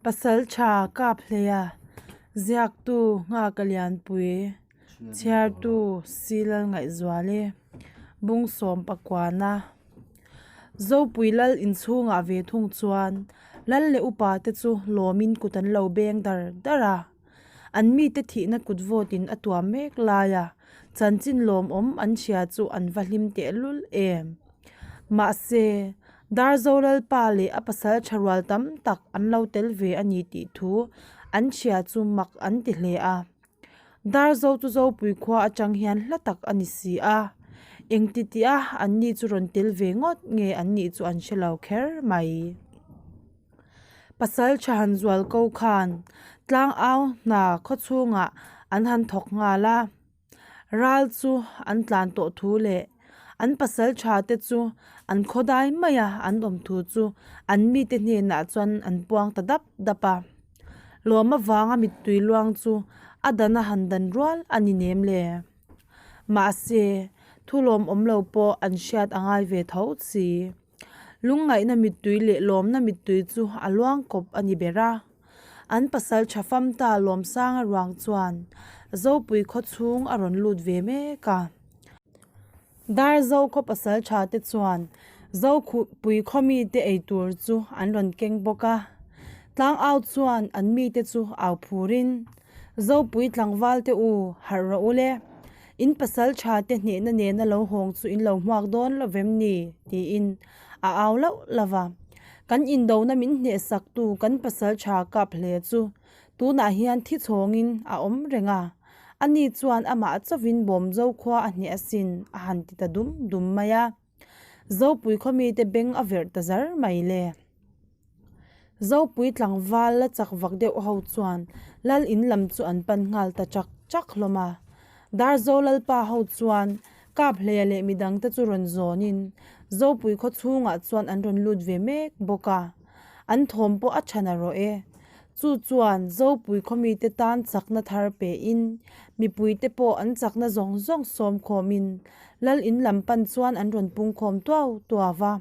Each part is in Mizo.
Pasaltha Kaphleia, Ziaktu Nghaka Lianpui, Chhiartu Silal Ngaihzuali, Bungsawm Pakuana, Zopui Lal inchhungah ve thung chuan Lal leh upa te chu lawmin kut an lo beng dar dar a. An mite thihna kut vawtin a tuam mek lai a, chanchin lawmawm an hria chu an va hlim tehlul em. Mahse, Darzo Lalpa leh a pasal tha rual tam tak an lo tel ve a ni tih thu an hria chu mak an ti hle a. Darzo chu Zopui khua atang hian hla tak a ni si a, engti tih a an ni chu rawn tel ve ngawt nge an nih chu an hre lo kher mai. Pasal tha han zual ko khan tlangau hna khaw chhungah an han thawk nghal a, ral chu an tlan tawh thu leh an pasal tha te chu an khaw dai mai a an awm thu chu an mite hnenah chuan an puang ta dap dap a, lawm avanga mittui luang chu a dan a han dan rual a ni nem le. Mahse, thu lawmawm lo pawh an hriat a ngai ve tho si. Lungngaihna mittui leh lawmna mittui chu a luang kawp a ni ber a. An pasal tha fam ta Lawmsanga ruang chuan Zopui khaw chhung a rawn lut ve mek a. Darzo khaw pasal tha te chuan Zopui khaw mite ei tur chu an rawn keng bawk a. Tlangau chuan an mite chu au phurin Zopui tlangval te u, harh rawh u le. In pasal tha te hnehna nena lo hawng chu in lo hmuak dawn lo vem ni? tiin a au lauh lauh va. Kan indona min hnehsak tu kan pasal tha kap hle chu tunah hian thi chhawngin a awm reng a. Ani chuan amah chauhin Bawmzo khua a hneh asin a han ti ta dum dum mai a. Zopui khaw mite beng a verh ta zar mai le. Zopui tlangval la chak vak deuh ho chuan lal in lam chu an pan nghal ta chak chak hlawm a. Darzo lalpa ho chuan Kaphleia leh midang te chu rawn zawnin Zopui khaw chhungah chuan an rawn lut ve mek bawk a. An thawm pawh a tha narawh e. Chu chuan Zopui khaw mite tan chakna thar pein mipuite pawh an chakna zawng zawng sawm khawmin lal in lam pan chuan an rawn pungkhawm tuau tuau va.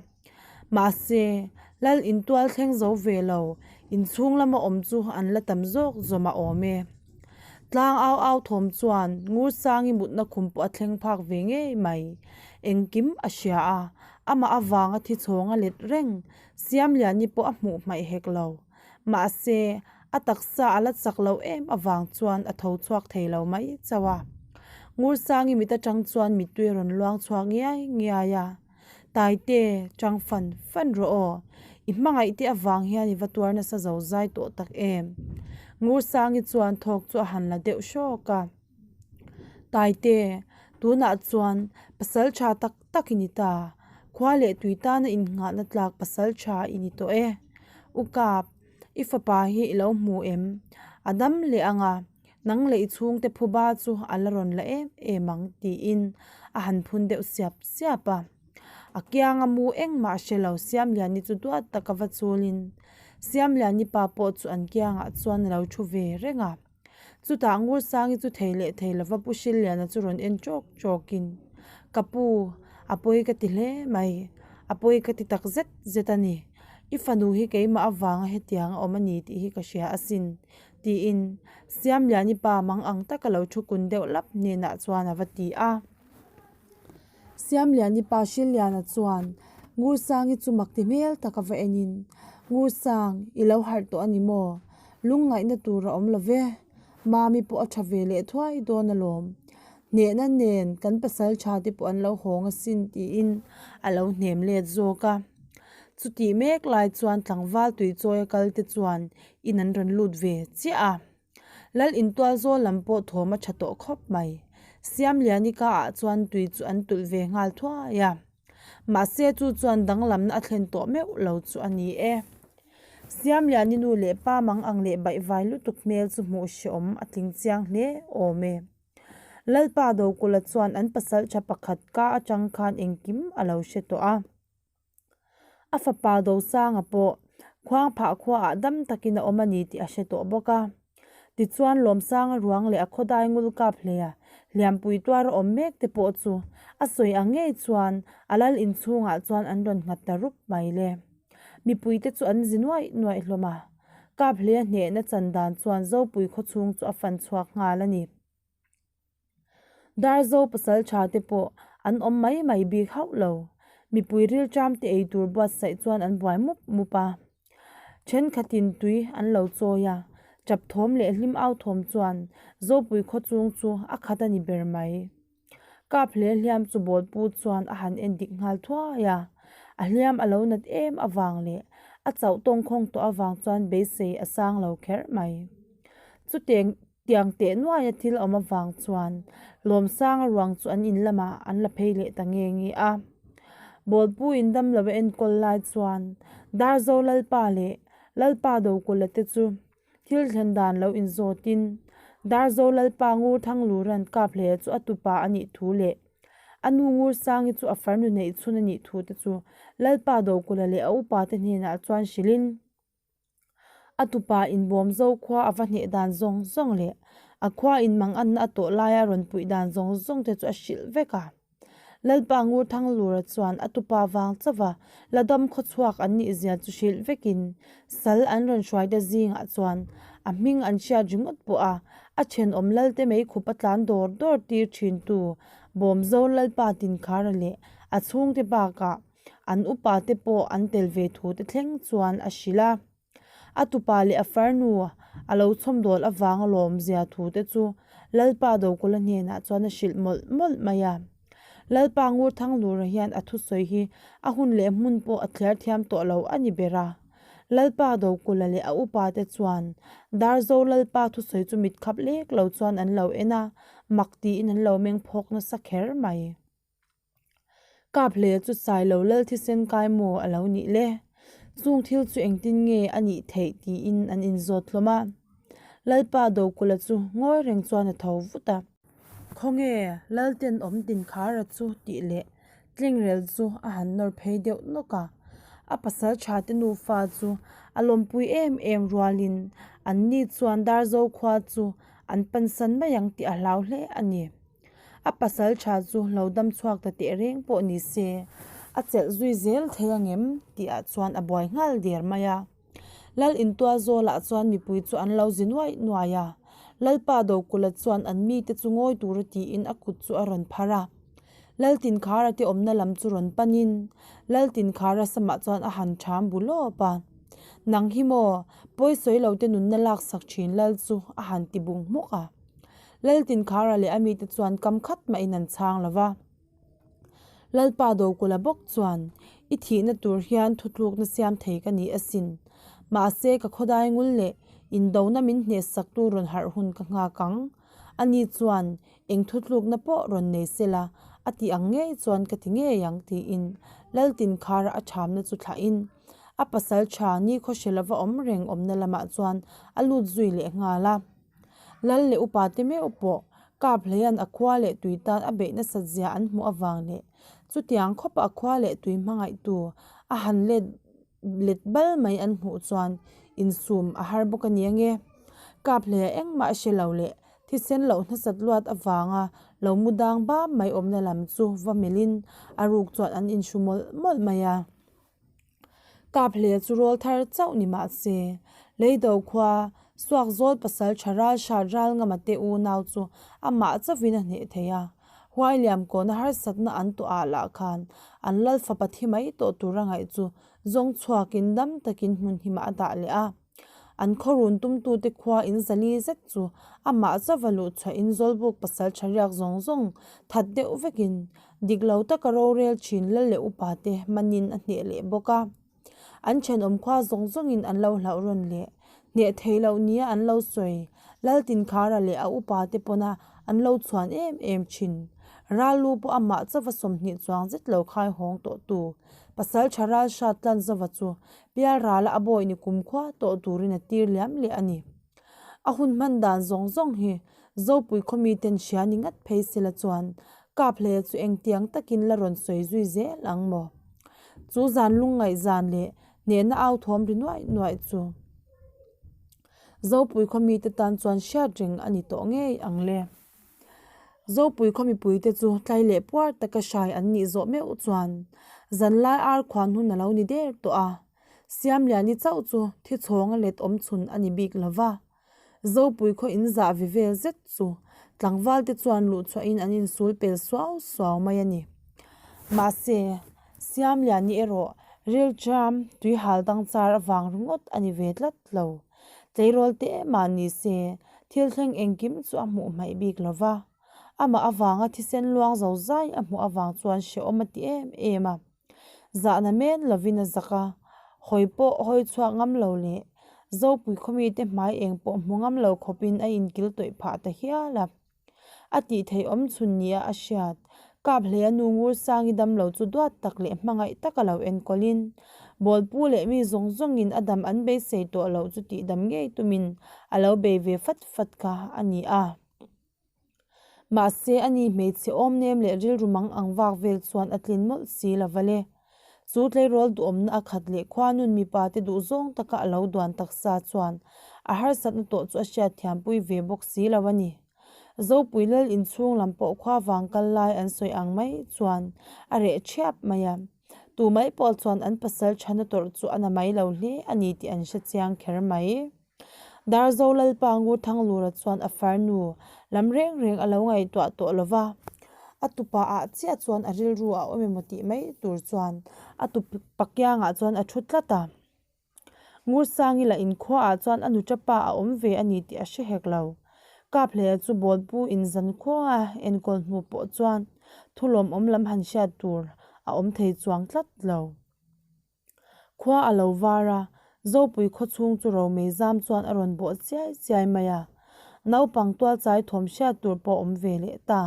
Mahse, lal intual thleng zo ve lo, inchhung lama awm chu an la tam zawk zawm a awm e. Tlang au au thawm chuan Ngursangi mutna khum pawh a thleng phak ve ngei mai. Engkim a hria a, amah avanga thi chhawng a let reng, Siamliani pawh a hmuh hmaih hek lo. Mahse, a taksa a la chak lo em avang chuan a tho chhuak thei lo mai chauh a. Ngursangi mit atang chuan mittui a rawn luang chhuak ngiai ngiai a. Taite, chang fan fan rawh aw. I hmangaih te avang hian i va tuar nasa zo zai tawh tak em? Ngursangi chuan thawk chu a han la deuh hrawk a. Taite, tunah chuan pasal tha tak tak i ni ta. Khua leh tui tana innghahna tlak pasal tha i ni tawh e. U Kap, i fapa hi i lo hmu em? A dam leh ang a. Nang leh i chhungte phuba chu a la rawn la em em ang tiin a han phun deuh siap siap a. A kianga mu engmah hre lo Siamliani chu duat taka va chulin Siamliani pa pawh chu an kiangah chuan a lo thu ve reng a. Chutah Ngursangi chu thei leh thei lova Pu Hrilliana chu rawn en chawk chawkin, Ka pu, a pawi ka ti hle mai, a pawi ka ti tak zet zet a ni. I fanu hi keimah avanga hetiang a awm a ni tih hi ka hria asin. Tiin Siamliani pa mang ang taka lo thu kun deuh lap hnenah chuan a va ti a. Siamliani pa Hrilliana chuan Ngursangi chu mak ti hmel taka va enin, Ngursang, i lo harh tawh a ni maw? Lungngaihna tur a awm lo ve. Mami pawh a tha ve leh thuai dawn alawm. Hnehna nen kan pasal tha te pawh an lo hawng asin tiin a lo hnem let zawk a. Chutih mek lai chuan tlangval tuichawi a kal te chuan in an rawn lut ve chiah a. Lal intual zawl lam pawh thawm a tha tawh khawp mai. Siamliani ka ah chuan tui chu an tulh ve nghal thuai a. Mahse chu chuan danglamna a thlen tawh meuh lo chu a ni e. Siamliani nu leh pa mang ang leh baihvai lutuk hmel chu hmuh hreawm a tling chiang hle awm e. Lalpa Dokula chuan an pasal tha pakhat ka atang khan engkim a lo hre tawh a. A fapa Dosanga pawh Khuangphah khuaah dam takin a awm a ni tih a hre tawh bawk a. Tichuan Lawmsanga ruang leh a khawdai ngul kap hleia hliampui tuar a awm mek te pawh chu a sawi ang ngei chuan a lal inchhungah chuan an rawn nghat ta rup mai le. Mipuite chu an zi nuaih nuaih hlawm a. Kaphleia hnehna chan dan chuan Zopui khawchhung chu a fan chhuak nghal a ni. Darzo pasal tha te pawh an awm mai mai bik hauh lo. Mipui rilṭam te ei tur buatsaih chuan an buai mup mup a. Thenkhatin tui an lo chawi a, ṭap thawm leh hlim au thawm chuan Zopui khawchhung chu a khat a ni ber mai. Kap hle hliam chu bawlpu chuan a han en dik nghal thuai a, a hliam a lo nat em avang leh a chauh tawngkhawng tawh avang chuan beisei a sang lo kher mai. Chuteng tiang teh nuaia thil awm avang chuan Lawmsanga ruang chu an in lamah an la phei leh ta nge nge a. Bawlpu in damlo a enkawl lai chuan Darzo Lalpa leh Lalpa Dokulha te chu Thil thlen dan lo inzawtin Darzo Lalpa Ngur Thangluran Kaphleia chu a tupa a nih thu leh a nu Ngur Sangi chu a farnu neih chhun a nih thu te chu Lalpa Dokulha leh a upa te hnenah chuan hrilhin a tupa inbawm zo khua a va hneh dan zawng zawng leh a khua inmanganna a tawh laia rawn puih dan zawng zawng te chu a hrilh vek a. Lalpa Ngur Thanglura chuan a tupa vang chauha la dam khawchhuak an nih zia chu hrilh vekin sal an rawn hruai te zingah chuan a hming an hriat ringawt pawh a, a thenawm Lalte meikhup a tlan dawr dawr tir thintu Bawmzo Lalpa Tinkhara leh a chhungte bakah an upa te pawh an tel ve thu te thleng chuan a hrilh a. A tupa leh a farnu a lo chhawmdawl avanga lawmzia thu te chu Lalpa Dokulha hnenah chuan a hrilh mawlh mawlh mai a. Lalpa Ngurthanglura hian a thusawi hi a hun leh hmun pawh a thliar thiam tawh lo a ni ber a. Lalpa Dokulha leh a upa te chuan Darzo Lalpa thusawi chu mitkhap lek lo chuan an lo en a, mak tiin an lo meng phawk nasa kher mai. Kap hle chu Sailo lal thisen kai maw a lo nih le? Chung thil chu engtin nge a nih theih tiin an inzawt hlawm a. Lalpa Dokulha chu ngawi reng chuan a tho vut a. Khawnge Lalten awm Tinkhara chu tih leh Tlingrel chu a han nawr phei deuh nawk a. A pasal tha te nufa chu a lawmpui em em rualin anni chuan Darzo khua chu an pansan mai ang tih a hlau hle a ni. A pasal tha chu lo dam chhuak ta teh reng pawh ni se, a chelh zui zel thei ang em tih ah chuan a buai nghal der mai a. Lal intual zawlah chuan mipui chu an lo zi nuai nuai a, Lalpa Dokulha chuan an mite chu ngawi tura tiin a kut chu a rawn phar a. Lal Tinkhara te awmna lam chu rawn panin Lal Tinkhara samah chuan a han ṭham bu lawp a. Nang hi maw, pawisawi lo te nunna laksak ṭhin Lal chu a han ti bung hmawk a. Laltinkhara leh a mite chuan kam khat mahin an chhang lo va. Lalpa Dokulha bawk chuan, I thihna tur hian thutlukna siam thei ka ni asin. Mahse ka khawdai ngul leh indona min hnehsaktu rawn harh hun ka nghak ang. Ani chuan eng thutlukna pawh rawn nei sela, a ti ang ngei chuan ka ti ngei ang tiin Laltinkhara a thamna chu thlahin a pasal tha nikhaw hre lova awm reng awmna lamah chuan a lut zui leh nghal a. Lal leh upa te meuh pawh Kaphleia'n a khua leh tui tan a beih nasat zia an hmuh avang leh chutiang khawpa a khua leh tui hmangaihtu a han let let bal mai an hmuh chuan insum a har bawk a ni ange. Kaphleia engmah a hre lo leh thisen loh hnasat luat avanga lo mu dang bam mai awmna lam chu va melhin a ruk chuan an inhru mawlh mawlh mai a. Kaphleia chu rawl thar chauh ni mah se, Leido khua Suakzawl pasal tha ral hrat ral ngama te unau chu amah chauhin a hneh thei a. Huailiam kawna harsatna an tawh ah lah khan an lal fapa thi mai tawh tura ngaih chu zawng chhuakin dam takin hmun himah a dah leh a. An khawrun tumtute khua in zali zet chu amah chauva luh chhuahin Zawlbuk pasal tha riak zawng zawng that deuh vekin dik lo taka rorel thin lal leh upa te manin a hneh leh bawk a. An thenawm khua zawng zawngin an lo hlauh rawn leh hneh thei loh nia an lo sawi Laltinkhara leh a upa te pawna an lo chhuan em em thin. Rallu pawh amah chauva 20 chuang zet lo khai hawng tawh tu pasal tha ral hrat tlan zova chu Pialrala a bawi ni kumkhua tawh turin a tir liam leh a ni. A hun hman dan zawng zawng hi Zopui khaw miten hria ni ngat phei sela chuan Kaphleia chu engtiang takin la rawn sawi zui zel ang maw? Chu zan lungngaih zan leh hnehna au thawm ri nuaih nuaih chu Zopui khaw mite tan chuan hriat reng a ni tawh ngei ang le. Zopui khaw mipuite chu tlai leh puar taka hrai an nih zawh meuh chuan zanlai ar khuan hun a lo ni der tawh a. Siamliani chauh chu thi chhawnga let awm chhun a ni bik lo va. Zopui khaw in zah ve vel zet chu tlangval te chuan luh chhuahin an insul pel suau suau mai a ni. Mahse, Siamliani erawh rilṭam tuihal dang char avang ringawt a ni ve tlat lo. Tleirawl te mah ni se, thil thleng engkim chu a hmuh hmaih bik lo va. Amah avanga thisen luang zo zai a hmuh avang chuan hrehawm a ti em em a. Zahna men lovin a zak a, hawi pawh hawi chhuak ngam lo leh Zopui khawmite hmai eng pawh hmu ngam lo khawpin a inkil tawih phah ta hial a. A tih theih awm chhun nia a hriat. Kaphleia nu Ngursangi damlo chu duat tak leh hmangaih taka lo enkawlin, Bawlpu leh mi zawng zawngin a dam an beisei tawh loh chu tihdam ngei tumin a lo bei ve fat fat kha a ni a. Mahse, ani hmeichhe awmnem leh rilru mang ang vak vel chuan a tlin mawlh si lo va le. Chu tleirawl duhawmna a khat leh khuanun mipa te duh zawng taka a lo duan taksa chuan a harsatna tawh chu a hriatthiampui ve bawk si lo a ni. Zopui lal inchhung lam pawh khua vang kal lai an sawi ang mai chuan a reh thiap mai a. Tu mai pawh chuan an pasal thana tawrh chu a na mai lo hle a ni tih an hre chiang kher mai. Darzo Lalpa Ngurthanglura chuan a farnu lam reng reng a lo ngaihtuah tawh lo va, a tupa ah chiah chuan a rilru a awm emaw tih mai tur chuan a tupa kiangah chuan a thu tlat a. Ngursangi lah inkhua ah chuan a nuṭa pa a awm ve a ni tih a hre hek lo. Kaphleia chu bawlpu inzan khuanga enkawl hnu pawh chuan thu lawmawm lam han hriat tur a awm thei chuang tlat lo. Khua a lo var a, Zopui khaw chhung chu Romei zam chuan a rawn bawh chiai chiai mai a. Naupang tual chai thawm hriat tur pawh a awm ve leh ta.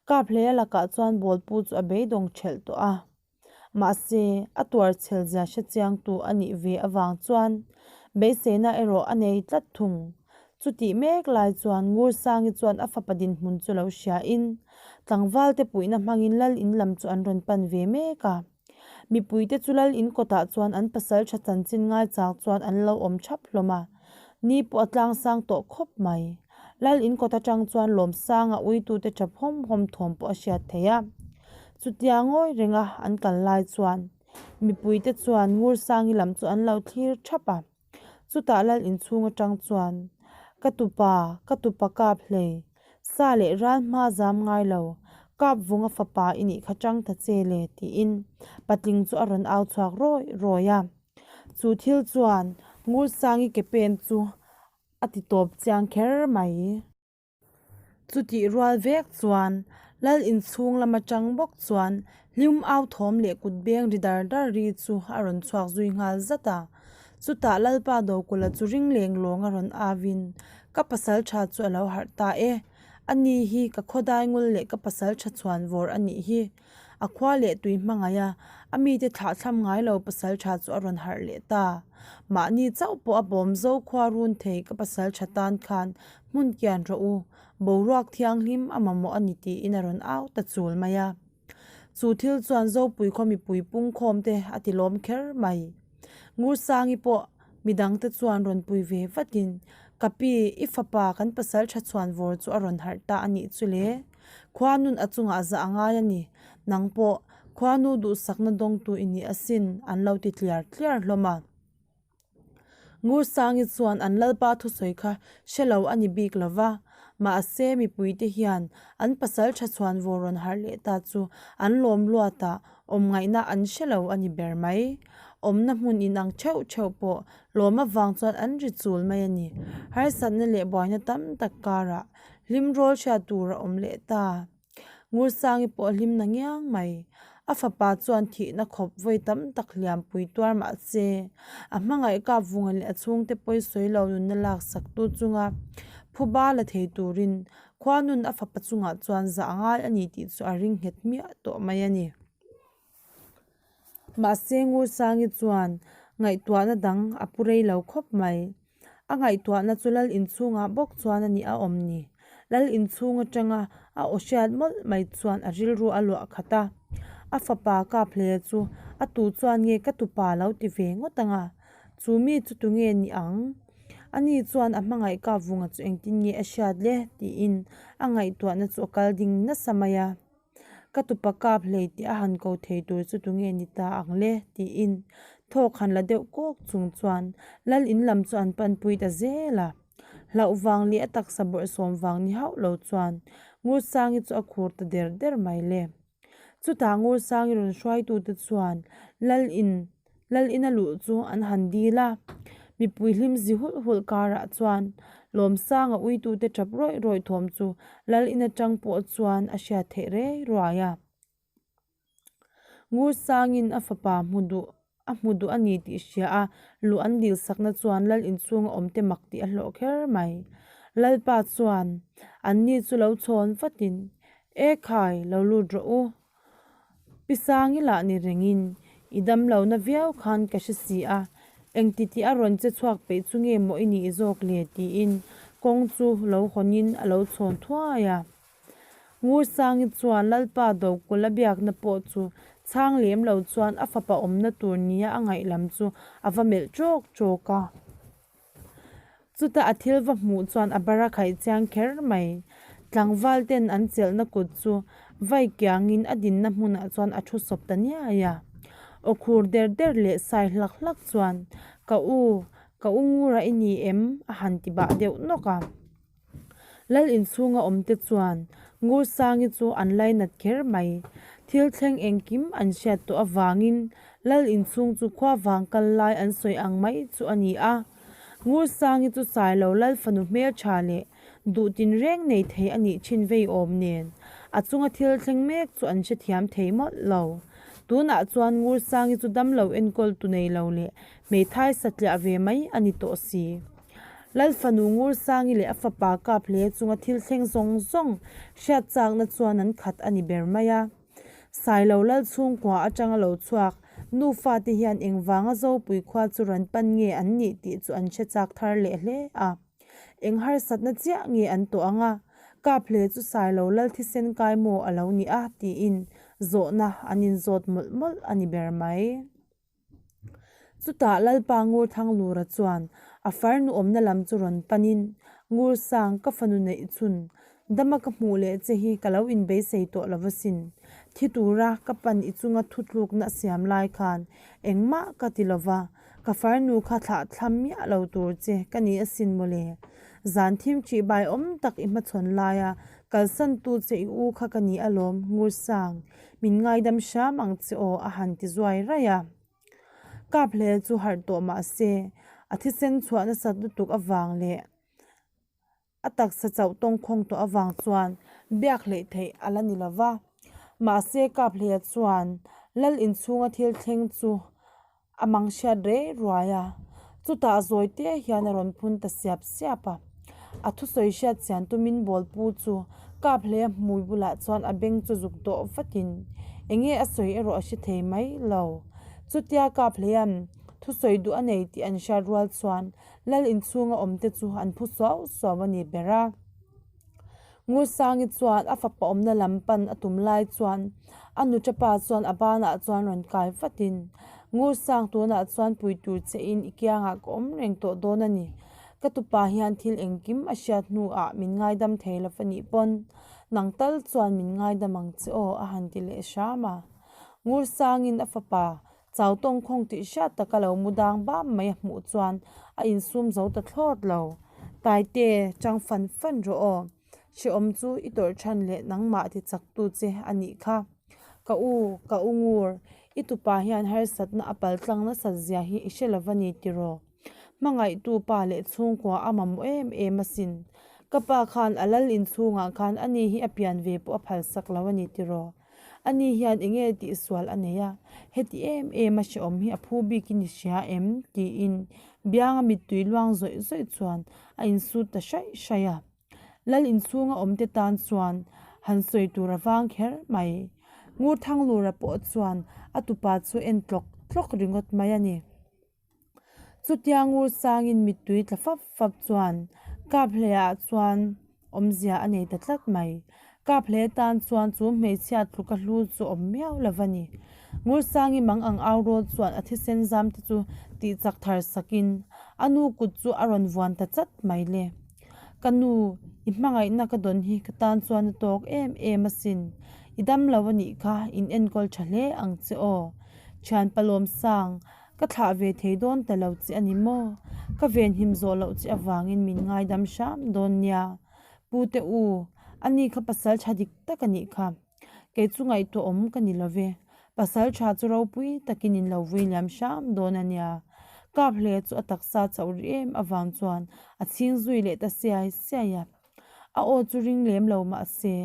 Kaphleia lakah chuan bawlpu chu a beidawng thelh tawh a. Mahse, a tuar chhel zia hre chiangtu a nih ve avang chuan beiseina erawh a nei tlat thung. Chutih mek lai chuan Ngursangi chuan a fapa dinhmun chu lo hriain, tlangvalte puihna hmangin lal in lam chu an rawn pan ve mek a. Mipuite chu lal in kawtah chuan an pasal tha chanchin ngaichang chuan an lo awm thap hlawm a, ni pawh a tlang sang tawh khawp mai. Lal in kawt atang chuan Lawmsanga uitute tap hawm hawm thawm pawh a hriat theih a. Chutia ngawi renga an kal lai chuan mipuite chuan Ngursangi lam chu an lo thlir thap a. Chutah lal inchhung atang chuan, Ka tupa, ka tupa kap hlei, sa leh ral hma zam ngai lo, kap vunga fapa i nih kha chang ta che le, tiin patling chu a rawn au chhuak rawi rawi a. Chu thil chuan Ngursangi ke pen chu a ti tawp chiang kher mai. Chutih rual vek chuan Lal inchhung lam atang bawk chuan hlim au thawm leh kut beng ri dar dar ri chu a rawn chhuak zui nghal zat a. Chutah Lalpa Dokula chu ring leng lawng a rawn au in, Ka pasal tha chu a lo harh ta e. Ani hi ka khawdai ngul leh ka pasal tha chhuan vawr a nih hi. A khua leh tui hmangaih a, a mite thlahthlam ngai lo pasal tha chu a rawn harh leh ta. Mahni chauh pawh a bawm zo khua run thei ka pasal tha tan khan Hmun kian rawh u, boruak thianghlim a mamawh a ni tiin a rawn au ta chul mai a. Chu thil chuan Zopui khaw mipui pungkhawm te a ti lawm kher mai. Ngursangi pawh midangte chuan rawn pui ve vatin, Ka pi, i fapa kan pasal tha chhuan vawr chu a rawn harh ta a nih chu le. Khuanun a chungah zah a ngai a ni. Nang pawh khuanu duhsakna dawngtu i ni asin an lo ti tliar tliar hlawm a. Ngursangi chuan an lalpa thusawi kha hre lo a ni bik lo va, mahse mipuite hian an pasal tha chhuan vawr rawn harh leh ta chu an lawm luatah awm ngaihna an hre lo a ni ber mai. Awmna hmun inang theuh theuh pawh lawm avang chuan an ri chul mai a ni. Harsatna leh buaina tam tak karah hlim rawl hriat tur a awm leh ta. Ngursangi pawh a hlim na ngiang mai. A fapa chuan thihna khawp vawi tam tak hliampui tuar mah se, a hmangaih kap vunga leh a chhungte pawi sawi lo nunna lak sak tu chunga phuba la thei turin khuanun a fapa chungah chuan zah a ngai a ni tih chu a ring nghet miah tawh mai a ni. Mahse Ngursangi chuan ngaihtuahna dang a pu rei lo khawp mai. A ngaihtuahna chu Lal inchhungah bawk chuan a nih a awm ni. Lal inchhung atanga a aw hriat mawlh mai chuan a rilru a luah khat a. A fapa Kaphleia chu a tu chuan nge ka tupa lo ti ve ngawt ang a? Chu mi chu tunge ni ang? Ani chuan a hmangaih Kapvunga chu engtin nge a hriat le? tiin a ngaihtuahna chu a kal ding nasa mai a. Ka tupa kap hlei tih a han ko thei tur chu tunge ni ta ang le? tiin. Thawk han la deuh kawk chung chuan lal in lam chu an panpui ta zel a. Hlauh vang leh a taksa bawrhsawm vang ni hauh lo chuan Ngursangi chu a khur ta der der mai le. Chutah Ngursangi rawn hruaitute chuan lal in lal ina luh chu an han dil a. Mipui hlim zi hulh hulh karah chuan Lawmsanga uitute tap rawih rawih thawm chu lal in atang pawh chuan a hriat theih rei ruai a. Ngursangin a fapa hmu duh a hmu duh a ni tih hria a, luh an dilsakna chuan lal inchhunga awmte mak tih a hlawh kher mai. Lalpa chuan anni chu lo chhawn vatin, E khai, lo lut rawh u. Pi Sangi lah ni rengin, I damlohna viau khan ka hre si a, engti tih a rawn che chhuak peih chu nge maw i nih zawk le tiin kawng chu lo hawnin a lo chhawn thuai a. Ngursangi chuan Lalpa Dokul a biakna pawh chu chhang lem lo chuan a fapa awmna tur nia a ngaih lam chu a va melh ṭawk ṭawk a. Chuta a thil va hmuh chuan a bar a khaih chiang kher mai. Tlangval ten an chelhna kut chu vai kiangin a dinna hmunah chuan a thu sawp ta niai a. Aw khur der der leh sai hlak hlak chuan, Ka u, ka u Ngura i ni em? a han ti bah deuh nawk a. Lal inchhunga awmte chuan Ngursangi chu an lainat kher mai. Thil thleng engkim an hriat tawh avangin Lal inchhung chu khua vang kal lai an sawi ang mai chu a ni a. Ngursangi chu Sailo Lal fanu hmeltha leh duh tinreng nei thei a nih thin vei awm nen a chunga thil thleng mek chu an hrethiam thei mawlh lo. Tunah chuan Ngursangi chu damlo enkawl tu nei lo leh hmeithai satliah ve mai a ni tawh si. Lal fanu Ngursangi leh a fapa Kaphle chunga thil thleng zawng zawng hriat chakna chuan an khat a ni ber mai a. Sailo Lal chhungkua atanga lo chhuak nufa te hian engvanga Zopui khua chu rawn pan nge an nih tih chu an hre chak thar leh hle a. Eng harsatna chiah nge an tawh ang a, Kaphle chu Sailo Lal thisen kai maw a lo ni a tiin zawhna an inzawt mawlh mawlh a ni ber mai. Chutah Lalpa Ngurthanglura chuan a farnu awmna lam chu rawn panin, Ngursang, ka fanu neih chhun, dama ka hmuh leh che hi ka lo inbeisei tawh lo asin. Thi tura ka pan i chunga thutlukna a siam lai khan engmah ka ti lo va, ka farnu kha thlah thlam miah lo tur che ka ni asin mawle. Zan thim ṭih bai awm tak i hmachhawn laia kalsantu che i u kha ka ni alawm, Ngursang. Min ngaidam hram ang che aw a han ti zuai raih a. Kap hle chu harh tawh mah se, a thisen chhuah nasat lutuk avang leh a taksa chauh tawngkhawng tawh avang chuan biak hleih theih a la ni lo va. Mahse kap hle chuan lal inchhunga thil thleng chu A mang hriat rei ruai a, chutah zawi te hian a rawn phun ta siap siap a. A thusawi hriat chian tumin bawlpu chu kap hle a hmui bulah chuan a beng chu zuk dawh vatin enge a sawi erawh a hre thei mai lo. Chutia kap hlea'n thusawi duh a nei tih an hriat rual chuan lal inchhunga awmte chu an phu suau suau a ni ber a. Ngursangi chuan a fapa awmna lam pan a tum lai chuan a nuṭapa chuan a banah chuan rawn kai vatin, Ngursang tunah chuan pui tur che in i kiangah ka awm reng tawh dawn a ni. Ka tupa hian thil engkim a hriat hnuah min ngaidam thei lo anih pawn nang tal chuan min ngaidam ang che aw a han ti leh hram a. Ngursangin a fapa Chau tawngkhawng tih hriat taka lo mu dang bam mai a hmuh chuan a insum zo ta thlawt lo. Taite, chang fan fan rawh aw. Hrehawm chu i tawrh than leh nangmah ti chaktu che a nih kha. Ka u, ka u ngur, i tupa hian harsatna a pal tlang nasat zia hi i hre lova ni tiraw? Hmangaihtu pa leh chhungkua a mamawh em em asin. Ka pa khan a lal inchhungah khan ani hi a pian ve pawh a phalsak lo a ni tiraw? Ani hian eng nge tihsual a nei a, heti em em a hrehawm hi a phu bikin i hria em? tiin bianga mittui luang zawih zawih chuan a insut ta hraih hraih a. Lal inchhunga awmte tan chuan han sawi tur a vang kher mai. Ngurthanglura pawh chuan a tupa chu en tlawk tlawk ringawt mai a ni. Chutia ngur sangin mittui tla fap fap chuan Kaphleah chuan awmzia a nei ta tlat mai. Kaphle tan chuan chu hmeichhia tluka hlu chu awm miau lo va ni. Ngursangi mang ang au rawl chuan a thisen zam te chu tih chak thar sakin a nu kut chu a rawn vuan ta chat mai le. Ka nu, i hmangaihna ka dawn hi ka tan chuan a tawk em em asin. I dam lo a nih kha, in enkawl tha hle ang che aw. Thianpa Lawmsang. Ka thlah ve thei dawn ta lo che a ni maw? Ka venhim zawh loh che avangin min ngaidam hram dawn nia. Pu te u, ani kha pasal tha dik tak a nih kha. Kei chu ngaihtuah awm ka ni lo ve. Pasal tha chu ropui takin in lo vui liam hram dawn a nia. Kap hle chu a taksa chauh rih em avang chuan a chhing zui leh ta siai siai a. A aw chu ring lem lo mah se,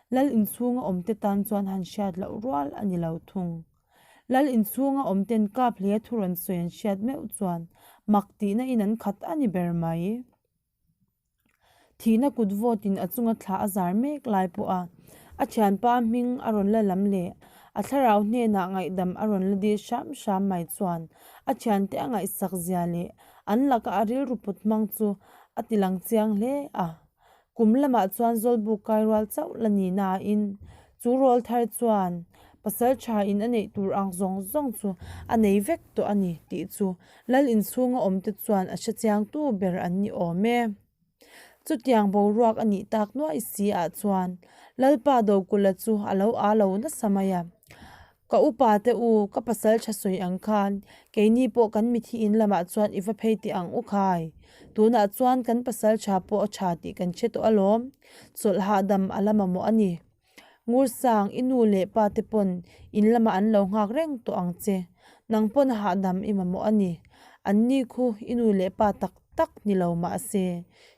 Lal inchhunga awmte tan chuan han hriat loh rual a ni lo thung. Lal inchhunga awmten kap hle thu rawn sawi an hriat meuh chuan mak tihna in an khat a ni ber mai. Thihna kut vawtin a chunga thla a zar mek lai pawha a thianpa hming a rawn la lam leh a thlarau hnenah ngaihdam a rawn la dil hram hram mai chuan a thiante a ngaihsak zia leh an laka a rilru put hmang chu a ti lang chiang hle a. Kum lamah chuan Zawlbuk kai rual chauh la ni nain chu rawl thar chuan pasal tha in a neih tur ang zawng zawng chu a nei vek tawh a ni tih chu Lal inchhunga awmte chuan a hre chiangtu ber an ni awm e. Chutiang boruak a nih tak nuai si ah chuan Lalpa Dokula chu a lo aa lo nasa mai a. Ka upa te u, ka pasal tha sawi ang khan keini pawh kan mithi in lamah chuan i va phei teh ang u khai. Tunah chuan kan pasal tha pawh a tha tih kan hre tawh alawm. Chawlh hahdam a la mamawh a ni. Ngursang, i nu leh pa te pawn in lamah an lo nghak reng tawh ang che. Nang pawn hahdam i mamawh a ni. An ni khu i nu leh pa tak tak ni lo mah se,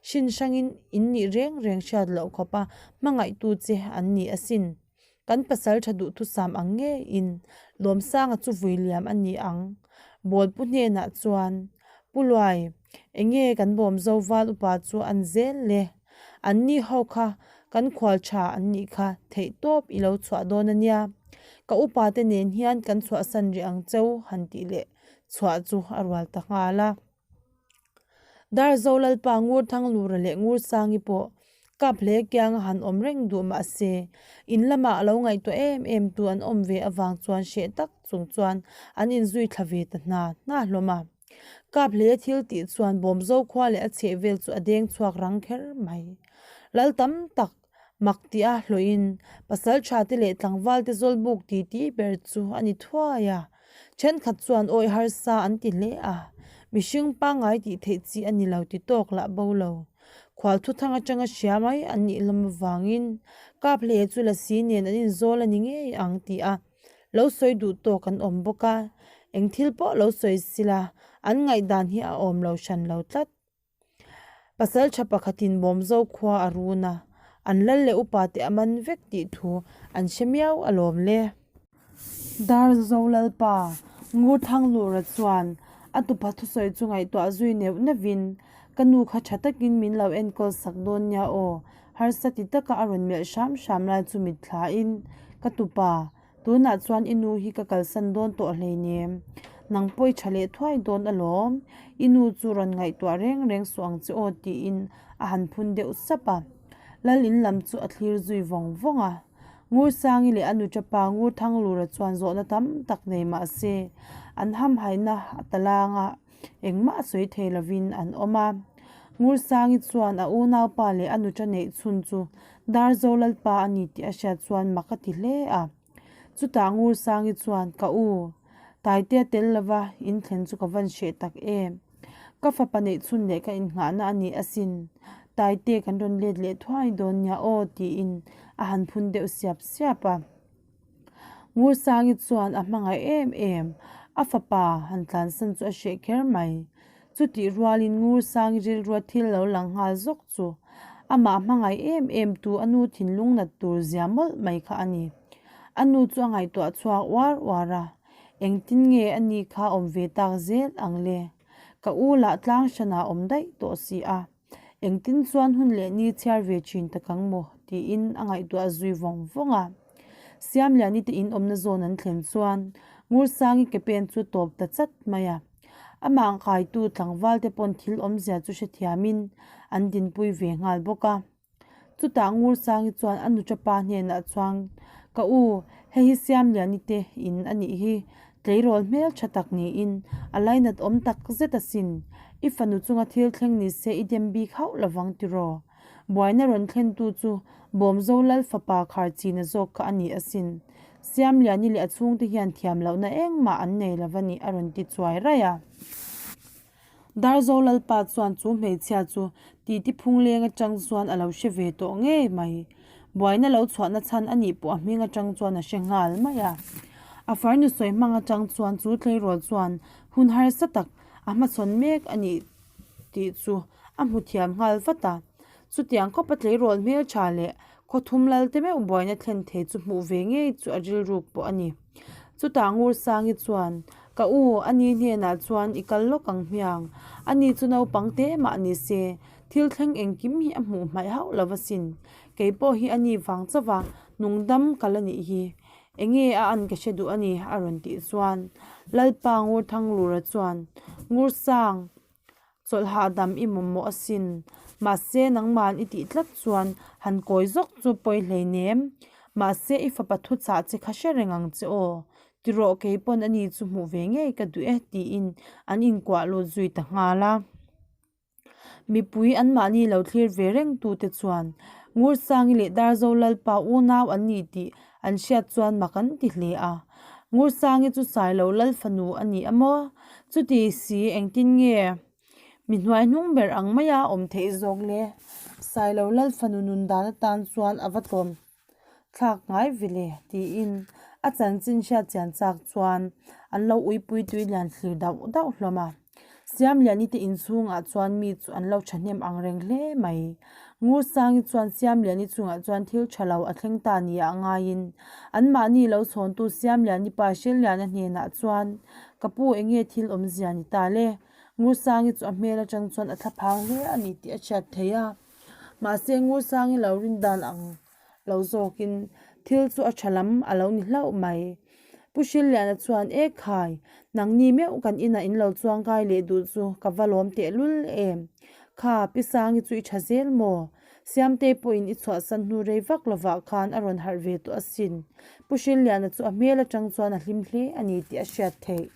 hrin hrangin in nih reng reng hriat loh khawpa hmangaihtu che an ni asin. Kan pasal tha duhthusam ang ngeiin Lawmsanga chu vui liam a ni ang. Bawlpu hnenah chuan, Pu Luai, enge kan bawm zo val upa chu an zel le? An ni ho kha kan khual tha an nih kha theih tawp i lo chhuah dawn a nia. Ka upa te nen hian kan chhuahsan rih ang cheu han tih leh chhuah chu a rual ta nghal a. Darzo Lalpa Ngurthanglura leh Ngursangi pawh kap hle kianga han awm reng duh mah se, in lamah a lo ngaihtuah em em tu an awm ve avang chuan hreh tak chung chuan an inzui thla ve ta hna hna hlawm a. Kap hle thil tih chuan Bawmzo khua leh a chheh vel chu a deng chhuak rang kher mai. Lal tam tak mak tih a hlawhin pasal tha te leh tlangval te zawlbuk ti ti ber chu a ni thuai a. Thenkhat chuan awi harsa an ti hle a, mihring pangngai tih theih chi a ni lo ti tawk lah bo lo. Khual thuthang atanga hria mai an nih hlawm avangin kap hle chu lasi nen an inzawl a ni ngei ang tih a lo sawi duh tawk an awm bawk a, eng thil pawh lo sawi sila an ngaihdan hi a awm lo hran lo tlat. Pasal tha pakhatin Bawmzo khua a run a, an lal leh upa te a man vek tih thu an hre miau alawm le. Darzo Lalpa, Ngurthanglura chuan a tupa thusawi chu ngaihtuah zui neuh neuhin, Ka nu kha tha takin min lo enkawl sak dawn nia aw, harsa ti taka a rawn melh hram hram lai chu mitthlain, Ka tupa, Tunah chuan i nu hi ka kalsan dawn tawh hleinem. Nang pawh i tha leh thuai dawn alawm. I nu chu rawn ngaihtuah reng reng suh ang che aw tiin a han phun deuh sap a. Lal in lam chu a thlir zui vawng vawng a. Ngursangi leh a nuṭapa Ngurthanglura chuan zawhna tam tak nei mah se an hamhaina a talang a, engmah sawi thei lovin an awm a. Ngursangi chuan a unaupa leh a nuṭa neih chhun chu Darzo Lalpa a ni tih a hriat chuan mak a ti hle a. Chutah Ngursangi chuan, Ka u, Taitea tel lova in thlen chu ka van hreh tak em. Ka fapa neih chhun leh ka innghahna a ni asin. Taite kan rawn let leh thuai dawn nia aw tiin a han phun deuh siap siap a. Ngursangi chuan a hmangaih em em, a fapa han tlansan chu a hreh kher mai. Chutih rualin Ngursangi rilrua thil lo lang nghal zawk chu amah hmangaih em em tu a nu thinlung nat tur zia mawlh mai kha a ni. A nu chu a ngaihtuah chhuak uar uar a, engtin nge a ni kha awm ve tak zel ang le? Ka u lah tlang hranah awm daih tawh si a. Engtin chuan hun leh ni chhiar ve thin tak ang maw? tiin a ngaihtuah zui vawng vawng a. Siamliani te in awmna zawn an thlen chuan Ngursangi ke pen chu tawp ta chat mai a. Amah kaitu tlangval te pawn thil awmzia chu hrethiamin an dinpui ve nghal bawk a. Chutah Ngursangi chuan a nuṭapa hnenah chuan, Ka u, hei hi Siamliani te in a nih hi, tleirawl hmel tha tak niin a lainat awm tak zet asin. I fanu chunga thil thleng ni se i dem bik hauh lovang tiraw? Buaina rawn thlentu chu Bawmzo Lal fapa Kharchina zawk kha a ni asin. Siamliani leh a chhungte hian thiam lohna engmah an nei lo va ni a rawn ti chuai raih a. Darzo Lalpa chuan chu hmeichhia chu titi phungleng atang chuan a lo hre ve tawh ngei mai. Buaina lo chhuahna chhan a nih pawh a hming atang chuan a hre nghal mai a. A farnu sawi hmang atang chuan chu tleirawl chuan hun harsa tak a hmachhawn mek a nih tih chu a hmu thiam nghal vat a. Chutiang khawpa tleirawl hmeltha leh khawthum lal te meuh buaina thlen thei chu hmuh ve ngei chu a rilruk pawh a ni. Chutah Ngursangi chuan, Ka u, ani hnenah chuan i kal lawk ang hmiang. Ani chu naupang te mah ni se, thil thleng engkim hi a hmuh hmaih hauh lo asin. Kei pawh hi ani vang chauh a, nungdam ka la nih hi. Enge a an ka hre duh a ni, a rawn tih chuan Lalpa Ngurthanglura chuan, Ngursang, Chawlh hahdam i mamawh asin. Mahse, nangma'n i tih tlat chuan han kawi zawk chu pawi hleinem. Mahse, i fapa thuchah che kha hre reng ang che aw. Tirawh kei pawn ani chu hmuh ve ngei ka duh e tiin an inkuah lut zui ta nghal a. Mipui anmahni lo thlir ve reng tute chuan Ngursangi leh Darzo Lalpa unau an ni tih an hriat chuan mak an ti hle a. Ngursangi chu Sailo Lal fanu a ni a maw? Chuti si engtin nge mi hnuai hnung ber ang maia awm theih zawk le? Sailo Lal fanu nun dan atan chuan a va tlawm thlak ngai ve le tiin a chanchin hriat chian chak chuan an lo uipui tui lian thlir dauh dauh hlawm a. Siamliani te inchhungah chuan mi chu an lo thahnem ang reng hle mai. Ngursangi chuan Siamliani chungah chuan thil tha lo a thleng ta nia a ngaiin anmahni lo chhawntu Siamliani pa Hrilliana hnenah chuan, Ka pu enge thil awmzia ni ta le? Ngursangi chu a hmel atang chuan a thlaphang hle a ni tih a hriat theih a. Mahse Ngursangi lo rin dan ang lo zawkin thil chu a tha lam a lo ni hlauh mai. Pu Hrilliana chuan, E khai, nangni meuh kan inah in lo chuangkai leh duh chu ka va lawm tehlul em. Kha, Pi Sangi chu i tha zel maw? Siamtei pawhin i chhuahsan hnu rei vak lovah khan a rawn harh ve tawh asin. Pu Hrilliana chu a hmel atang chuan a hlim hle a ni tih a hriat theih.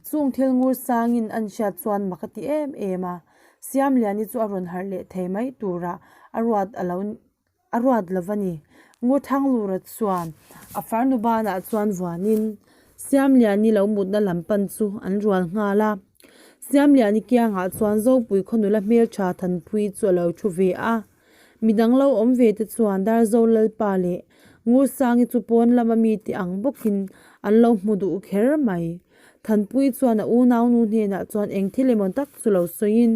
Chung thil ngur sangin an hriat chuan mak a ti em em a, Siamliani chu a rawn harh leh thei mai turah a ruat a lo a ruat lo va ni. Ngurthanglura chuan a farnu banah chuan vuanin Siamliani lo mutna lam pan chu an rual nghal a. Siamliani kiangah chuan Zopui khaw nula hmeltha Thanpui chu a lo thu ve a. Midang lo awm ve te chuan Darzo Lalpa leh Ngursangi chu pawn lama mi tih ang bawkin an lo hmu duh kher mai. Thanpui chuan a unaunu hnenah chuan eng thil emaw tak chu lo sawiin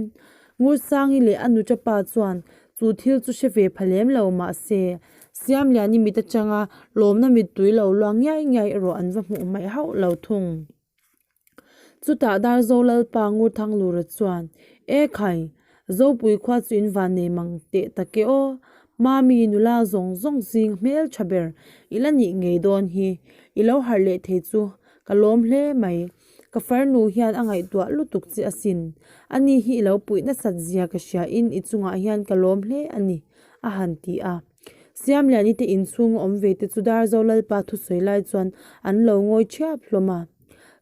Ngursangi leh a nuṭapa chuan chu thil chu hre ve pha lem lo mah se Siamliani mit atanga lawmna mittui lo luang ngiai ngiai erawh an va hmuh hmaih hauh lo thung. Chutah Darzo Lalpa Ngurthanglura chuan, E khai, Zopui khua chu in van nei mang teh tak e aw, Mami nula zawng zawng zing hmel tha ber i la nih ngei dawn hi, i lo harh leh thei chu ka lawm hle mai, ka farnu hian a ngaihtuah lutuk che asin, ani hi i lo puih nasat zia ka hria in i chungah hian ka lawm hle a ni, a han ti a. Siamliani te inchhung awm ve te chu Darzo Lalpa thusawi lai chuan an lo ngawi thiap hlawm a.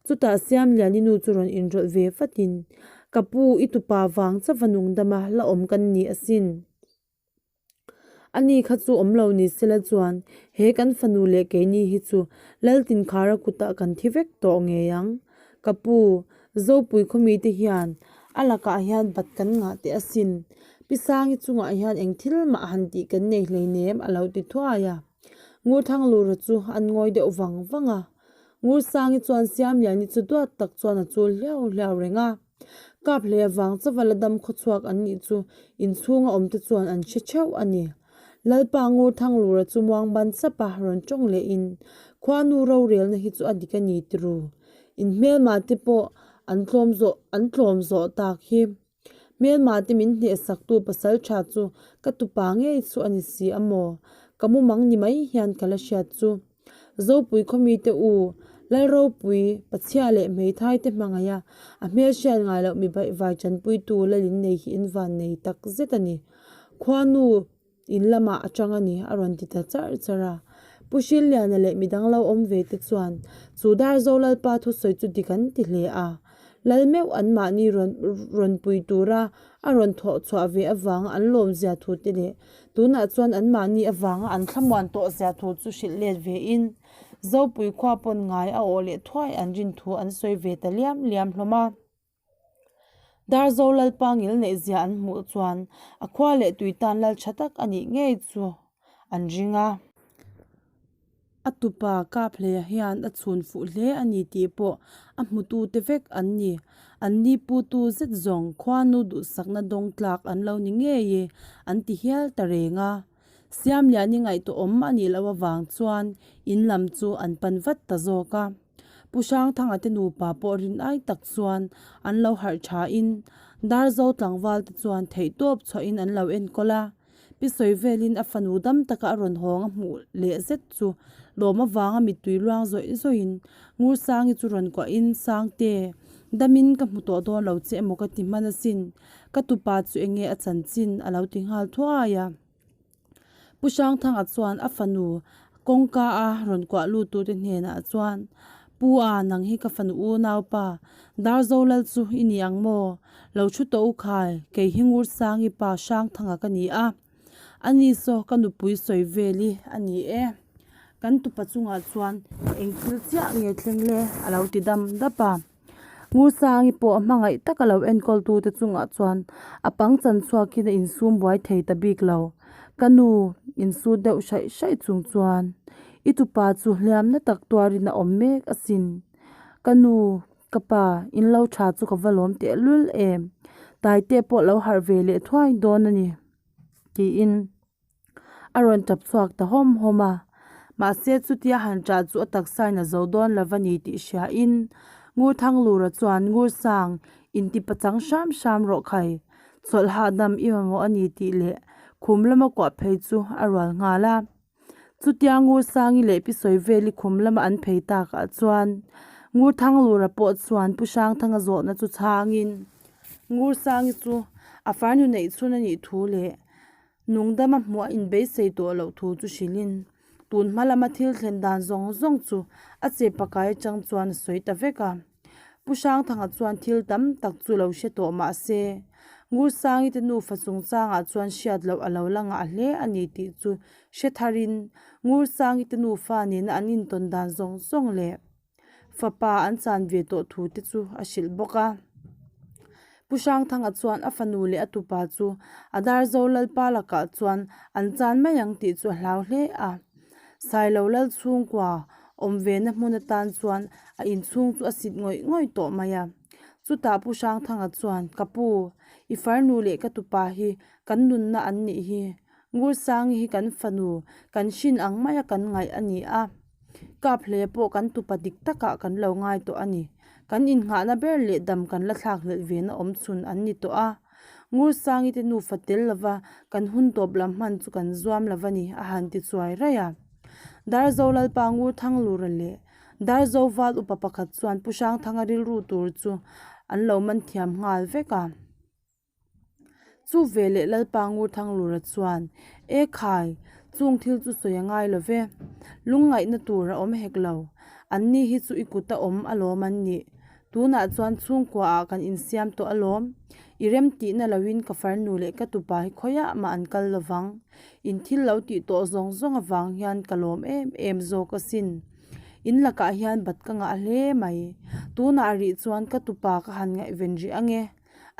Chutah Siamliani nu chu rawn inrawlh ve vatin, Ka pu, i tupa vang chauh va nungdama la awm kan ni asin. Ani kha chu awm lo ni sela chuan he kan fanu leh keini hi chu Laltinkhara kutah kan thi vek tawh ngei ang. Ka pu, Zopui khawmite hian a lakah hian bat kan ngah teh asin. Pi Sangi chungah hian eng thil mah han tih kan nei hleinem a lo ti thuai a. Ngurthanglura chu an ngawi deuh vang vang a. Ngursangi chuan Siamliani chu duat tak chuan a chul hliau hliau reng a. Kap hlei avang chauha la dam khawchhuak an nih chu inchhunga awmte chuan an hre theuh a ni. Lalpa Ngurthanglura chu muang ban sap a rawn tawng lehin, Khuanu rorelna hi chu a dik a ni tiru. In hmelmah te pawh an tlawm zawh an tlawm zawh tak hi. Hmelmah te min hnehsaktu pasal tha chu ka tupa ngei chu a ni si a maw? Ka mumang ni mai hian ka la hriat chu. Zopui khawmite u, Lalropui, Pachhia leh hmeithai te hmangaih a, a hmelhriat ngai loh mi baihvai tanpuitu Lalin nei hi in van nei tak zet a ni. Khuanu in lamah a tang a ni, a rawn ti ta charh charh a. Pu Hrilliana leh midang lo awm ve te chuan chu Darzo Lalpa thusawi chu dik an ti hle a. Lal meuh an mahni rawn rawn pui tura a rawn thawh chhuah ve avanga an lawmzia thu te leh tunah chuan an mahni avanga an thlamuan tawh zia thu chu hrilh let ve in Zopui khua pawn ngai a awh leh thuai an rin thu an sawi ve ta liam liam hlawm a. Darzo Lalpa ngil neih zia an hmuh chuan a khua leh tui tan lal tha tak a nih ngei chu an ring a. A tupa Kaphleia hian a chhun fuh hle a ni tih pawh a hmutute vek an ni. An ni putu zet zawng khuanu duhsakna dawng tlak an lo ni ngei e an ti hial ta reng a. Siamliani ngaihtuahawm a nih loh avang chuan in lam chu an pan vat ta zawk a. Pu Hrangthanga te nupa pawh rin ai tak chuan an lo harh thain Darzo tlangval te chuan theihtawp chhuahin an lo enkawl a. Pi sawi velin a fanu dam taka a rawn hawng a hmuh leh zet chu lawm avanga mittui luang zawih zawihin Ngursangi chu rawn kuahin Sangte, damin ka hmu tawh dawn lo che emaw ka ti hman asin, ka tupa chu enge a chanchin a lo ti nghal thuai a. Pu Hrangthanga chuan a fanu kawngka a rawn kuah lut tute hnenah chuan, Pu a, nang hi ka fanu unaupa, Darzo lal chu i ni ang maw? Lo thu tawh u khai, kei hi Ngursangi pa Hrangthanga ka ni a, ani saw ka nupui sawi vel i a ni e. Kan tupa chungah chuan eng thil chiah nge thleng le? a lo ti dam dap a. Ngursangi pawh hmangaih taka lo enkawltute chungah chuan a pang chan chhuakin a insum buai thei ta bik lo. Ka nu insut deuh hraih hraih chung chuan i tupa chu hliamna tak tuarin a awm mek asin. Ka nu, ka pa, in lo tha chu ka va lawm tehlul em. Taite pawh lo harh ve leh thuai dawn a ni, tiin. A rawn tap chhuak ta hawm hawm a, mahse chutia han ṭah chu a taksain a zo dawn lo va ni tih hriain Ngurthanglura chuan Ngursang intipachang hram hram rawh khai, chawlh hahdam i mamawh a ni tih leh khum lama kuah phei chu a rual nghal a. Chutia Ngursangi leh Pi Sawiveli khum lama an phei takah chuan Ngurthanglura pawh chuan Pu Hrangthanga zawhna chu chhangin Ngursangi chu a farnu neih chhun a nih thu leh Nungdama hmuh a inbeisei tawh loh thu chu hrilhin, tun hma lama thil thlen dan zawng zawng chu a che pakai atang chuan a sawi ta vek a. Pu Hrangthanga chuan thil tam tak chu lo hre tawh mah se, Ngursangi te nufa chungchangah chuan hriat loh a lo la ngah hle a ni tih chu hre tharin Ngursangi te nufa nena an intawn dan zawng zawng leh Fapa an chan ve tawh thu te chu a hrilh bawk a. Pu Hrangthanga chuan a fanu leh a tupa chu a Darzo Lalpa lakah chuan an chan mai ang tih chu a hlau hle a. Sailo Lal chhungkua awm ve na hmun atan chuan a inchhung chu a sit ngawih ngawih tawh mai a. Chutah Pu Hrangthanga chuan, Ka pu, i farnu leh ka tupa hi kan nunna an nih hi. Ngursangi hi kan fanu, kan hrin ang maia kan ngaih a ni a. Kap hle pawh kan tupa dik takah kan lo ngai tawh a ni. Kan innghahna ber leh dam kan la thlak hlelh ve na awm chhun an ni tawh a. Ngursangi te nufa tel lova kan hun tawp lam hman chu kan zuam lova ni, a han ti chuai raih a. Darzo Lalpa Ngurthanglura leh Darzo Val upa pakhat chuan Pu Hrangthanga rilru tur chu an lo man thiam nghal vek a. Chu veleh Lalpa Ngurthanglura chuan, E khai, chung thil chu sawi a ngai lo ve. Lungngaihna tur a awm hek lo. Anni hi chu i kut a awm alawm an nih. Tunah chuan chhungkuaah kan insiam tawh alawm. I remtihna loin ka farnu leh ka tupa hi khawiah mah an kal lovang. In thil lo tih tawh zawng zawng avang hian ka lawm em em zawk asin. In lakah hian bat ka ngah hle mai. Tunah rih chuan ka tupa ka han ngaihven rih ange.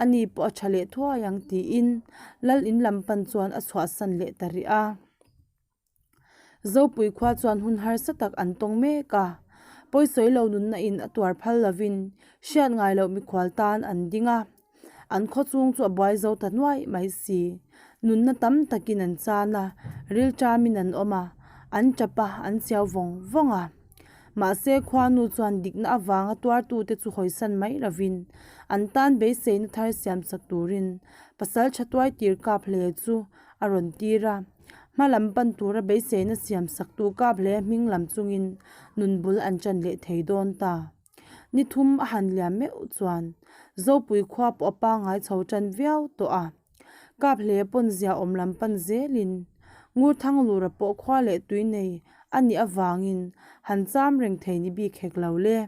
A ni pawh a tha leh thuai ang tiin lal in lam pan chuan a chhuahsan leh ta rih a. Zopui khua chuan hun harsa tak an tawng mek a, pawisawi lo nunna in a tuar phal lovin hriat ngai loh mikhual tan an ding a, an khaw chung chu a buai zo ta nuaih mai si. Nunna tam takin an chan a, rilṭamin an awm a, an tap a, an chiau vawng vawng a. Mahse, khuanu chuan dikna avanga tuartute chu hawisan mai lovin an tan beiseina thar siamsak turin pasal tha tuai tir kap hle chu a rawn tir a. Hma lam pan tura beiseina siamsaktu kap hle hming lam chungin nun bul an ṭan leh thei dawn ta. Ni thum a han liam meuh chuan Zopui khua pawh a pangngai chho ṭan viau tawh a. Kap hle pawn zia awm lam pan zelin Ngurthanglura pawh khua leh tui nei a nih avangin han cham reng thei ni bik hek lo le.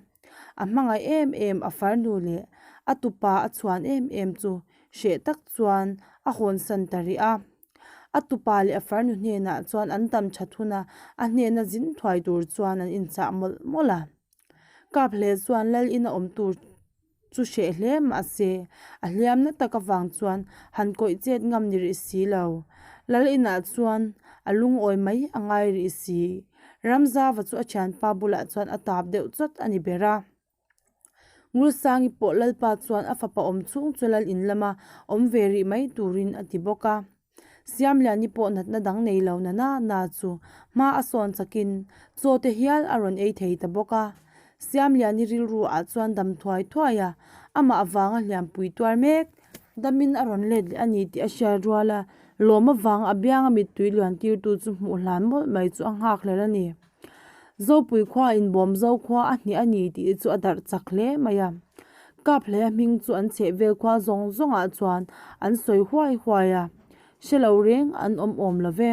A hmangaih em em a farnu leh A tupa a chhuan em em chu hreh tak chuan a hawnsan ta rih a. A tupa leh a farnu hnenah chuan an tam that huna a hnena zin thuai tur chuan an inchah mawlh mawlh a. Kap hle chuan lal ina awm tur chu hreh hle mahse a hliamna tak avang chuan han kawih chet ngam ni rih si lo. Lal inah chuan a lungawi mai a ngai rih si. Ramzava chu a thianpa bulah chuan a tap deuh chawt a ni ber a. Ngursangi pawh Lalpa chuan a fapa awm chhung chu lal in lama awm ve rih mai turin a ti bawk a. Siamliani pawh natna dang nei lo na na na chu hma a sawn chakin chaw te hial a rawn ei thei ta bawk a. Siamliani rilru ah chuan dam thuai thuai a, amah avanga hliampui tuar mek damin a rawn let leh a ni tih a hriat rual a, lawm avanga a bianga mittui lian tirtu chu hmuh hlan mawlh mai chu a nghak hlel a ni. Zopui khua in Bawmzo khua a hnih a ni tih chu a darh chak hle mai a. Kaphleia hming chu an chheh vel khua zawng zawngah chuan an sawi huai huai a, hre lo reng an awm awm lo ve.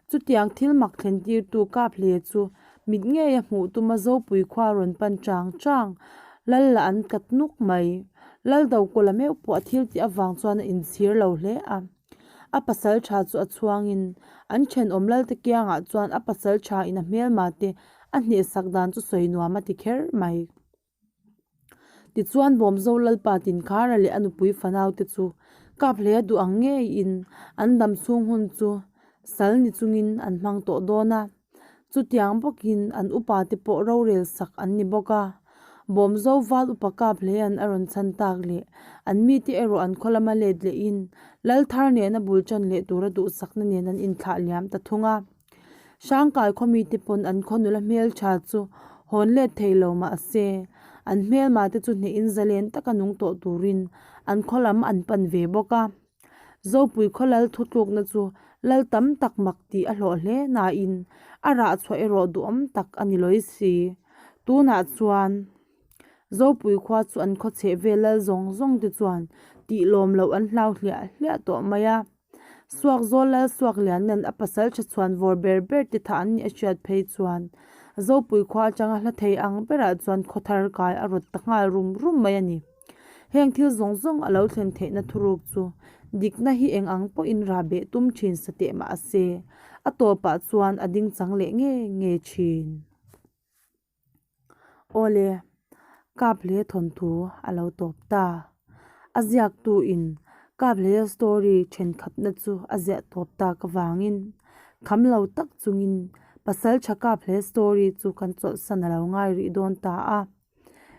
Chutiang thil mak thlen tirtu Kaphleia chu mit ngeia hmuh tuma Zopui khua rawn pan chang chang lal lah an kat nuk mai. Lal Dokawl a meuh pawh a thil tih avang chuan a inchhir lo hle a. A pasal tha chu a chhuangin an thenawm lalte kiangah chuan a pasal tha in a hmelma te a hnehsak dan chu sawi nuam a ti kher mai. Tichuan Bawmzo Lalpa Tinkhara leh a nupui fanau te chu Kaphleia duh ang ngeiin an dam chhung hun chu sal ni chungin an hmang tawh dawn a. Chutiang bawkin an upa te pawh rorel sak an ni bawk a. Bawmzo val upa Kaphleia'n a rawn chhan tak leh an mite erawh an khaw lama let lehin Lalthar nena bul tan leh tura duhsakna nen an inthlah liam ta thung a. Hrangkai khaw mite pawn an khaw nula hmeltha chu hawn let thei lo mah se, an hmelma te chu hnehin zalen taka nung tawh turin an khaw lam an pan ve bawk a. Zopui khaw lal thutlukna chu lal tam tak mak tih a hlawh hle nain a rah chhuah erawh duhawm tak a ni lawi si. Tunah chuan Zopui khua chu an khaw chheh vel lal zawng zawng te chuan tih lawm loh an hlau hliah hliah tawh mai a. Suak zawl lal suak lian nen a pasal tha chhuan vawr ber ber te thah an nih a hriat phei chuan Zopui khua atanga hla thei ang berah chuan khaw thar kai a rawt ta nghal rum rum mai a ni. Heng thil zawng zawng a lo thlen theihna thuruk chu dikna hi eng ang pawhin rah beh tum thin sa teh mah se a tawpah chuan a ding chang leh nge nge thin. Awle, Kaphleia thawnthu a lo tawp ta. A ziaktu in Kaphleia story thenkhatna chu a ziah tawp tak avangin kham lo tak chungin Pasaltha Kaphleia story chu kan chawlhsan a lo ngai rih dawn ta a.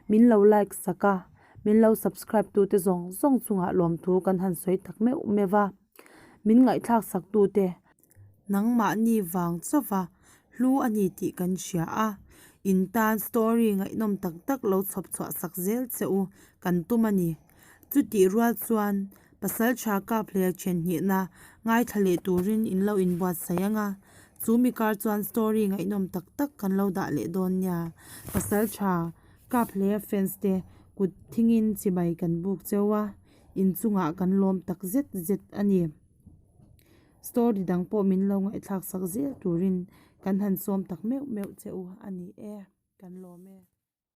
Min lo like sak a, min lo subscribe tute zawng zawng chungah lawmthu kan han sawi tak meuh meuh va. Min ngaihthlak sak tute. Nangmahni vang chauva hlu a ni tih kan hria a, in tan story ngaihnawm tak tak lo chhawp chhuah sak zel che u kan tum a ni. Chutih rual chuan pasal tha kap hle then hnihna ngaithla leh turin in lo inbuatsaih ang a, chu mi kar chuan story ngaihnawm tak tak kan lo dah leh dawn nia. Pasal tha kap hle fans te kut thingin chibai kan buk cheu a, inchungah kan lawm tak zet zet a ni. Story dang pawh min lo ngaihthlak sak zel turin kan han sawm tak meuh meuh che u a ni e, kan lawm e.